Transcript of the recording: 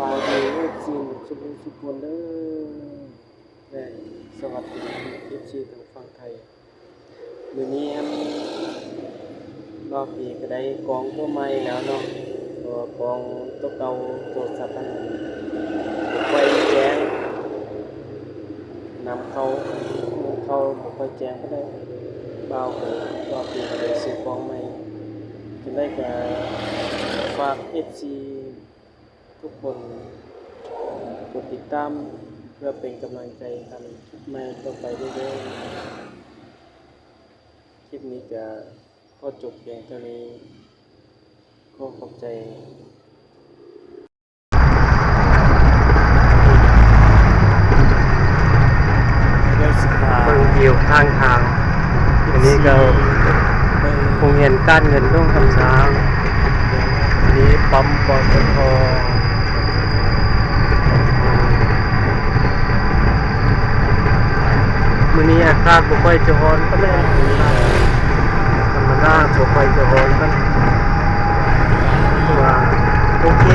ສະບາຍດີເອັຟຊີທຸກຄົນເດີ ແລະ ສະຫວັດດີເອັຟຊີທາງຝັ່ງໄທ. ມື້ນີ້ຫັ້ນ ບ່າວປີກໍໄດ້ກ້ອງຕົວໃໝ່ແລ້ວເນາະ, ເພາະວ່າກ້ອງຕົວເກົ່າໂທລະສັບຫັ້ນບໍ່ຄ່ອຍແຈ້ງນຳເຂົ້າ, ນຳເຂົ້າບໍ່ຄ່ອຍແຈ້ງປານໃດ. ບ່າວກໍ ບ່າວປີກໍເລີຍຊື້ກ້ອງໃໝ່. ຈັ່ງໃດກໍຝາກເອັຟຊີ ທຸກຄົນກົດຕິດຕາມ ເພື່ອເປັນກຳລັງໃຈທຳຄລິບໃໝ່ຕໍ່ໄປເດີ. ຄລິບນີ້ກະຂໍຈົບພຽງເທົ່ານີ້. ຂໍຂອບໃຈ. ເບິ່ງວິວຂ້າງທາງ. ອັນນີ້ກໍໂຮງຮຽນການເງິນຫຼວງຄຳຊ້າງ. ອັນນີ້ປ້ຳ ປຕທ. ມື້ນີ້ອາກາດບໍ່ຄ່ອຍຈະຮ້ອນປານໃດ, ທຳມະດາບໍ່ຄ່ອຍຈະຮ້ອນປານໃດ. ຖືວ່າໂອເຄ